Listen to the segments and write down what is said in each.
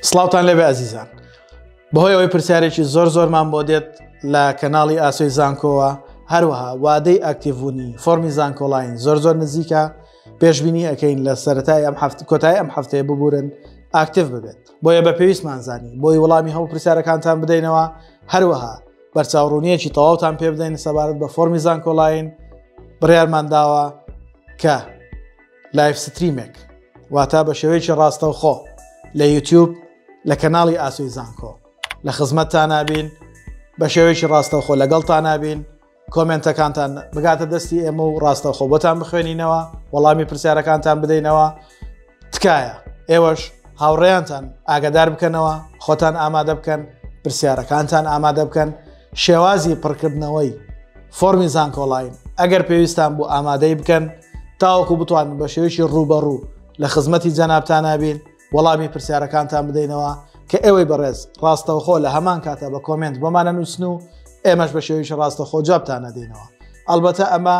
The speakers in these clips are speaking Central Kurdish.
سڵاوتان لێبێ ئازیزان. بەهۆی ئەوەی پرسیارێکی زۆر زۆرمان بۆ دێت لە کەناڵی ئاسۆی زانکۆوە، هەروەها وادەی ئاکتیڤبوونی فۆرمی زانکۆلاین زۆر زۆر نزیکە، پێشبینی ئەەکەین لە سەرەتای ئەم هەفت کۆتای ئەم هەفتەیە ببورن ئاکتیڤ ببێت. بۆیە بە پێویستمان زانی بۆی وەڵامی هەموو پرسیارەکانتان بدەینەوە، هەروەها بەرچاوڕوونیەکی تەواوتان پێ بدەین سەبارەت بە فۆرمی زانکۆلاین. بڕیارمان داوە کە live stream ێک واتە بە شێوەیەکی ڕاستەوخۆ لە یوتیوب لە کەناڵی ئاسۆی زانکۆ لە خزمەتتان نابین، بە شێوەیەکی ڕاستەوخۆ لەگەڵتان نابین، کۆمێنتەکانتان بگاتە دەستی ئێمە و ڕاستەوخۆ بۆتان بخوێنینەوە، وەڵامی پرسیارەکانتان بدەینەوە. تکایە ئێوەش هاوڕێیانتان ئاگادار بکەنەوە، خۆتان ئامادە بکەن، پرسیارەکانتان ئامادە بکەن، شێوازی پڕکردنەوەی فۆرمی زانکۆلاین ئەگەر پێویستان بوو ئامادەی بکەن تاوەکو بتوانن بە شێوەیەکی ڕووبەڕوو لە خزمەتی جەنابتان نابین، وەڵامی پرسیارەکانتان بدەینەوە کە ئێوەی بەڕێز ڕاستەوخۆ لە هەمان کاتە بە کۆمێنت بۆمانە نووسن و ئێمەش بە شێوەیەکی ڕاستەوخۆ جوابتان نەدەینەوە. ئەلبەتە ئەمە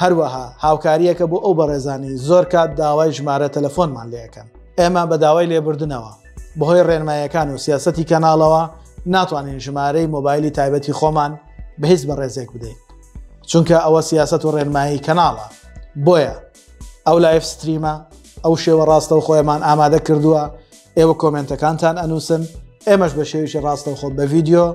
هەروەها هاوکاریەکە بۆ ئەو بەڕێزانی زۆر کات داوای ژمارە تەلەفۆنمان لێەکەن. ئێمە بە داوای لێبوردنەوە بەهۆی ڕێنمایەکان و سیاسەتی کەناڵەوە ناتوانین ژمارەی مۆبایلی تایبەتی خۆمان بە هیچ بەڕێزێک بدەین، چونکە ئەوە سیاسەت و ڕێنمایی کەناڵە. بۆیە ئەو live stream ە ئەو شێوە ڕاستەوخۆیەمان ئامادە کردووە، ئێوە کۆمێنتەکانتان ئەنووسن، ئێمەش بە شێوەیەکی ڕاستەوخۆ بە ڤیدیۆ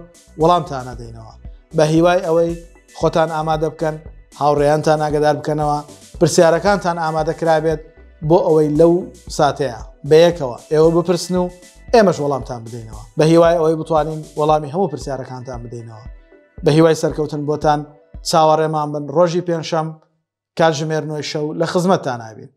وەڵامتان ئەدەینەوە. بە هیوای ئەوەی خۆتان ئامادە بکەن، هاوڕێیانتان ئاگدار بکەنەوە، پرسیارەکانتان ئامادە کرابێت بۆ ئەوەی لەو ساتەیە بەیەکەوە ئێوە بپرسن و ئێمەش وەڵامتان بدەینەوە. بە هیوای ئەوەی بتوانین وەڵامی هەموو پرسیارەکانتان بدەینەوە. بە هیوای سەرکەوتن بۆتان، چاوەڕێمان بن ڕۆژی پێنجشەم کاتژمێر 9 شەو لە خزمەتتان نابین.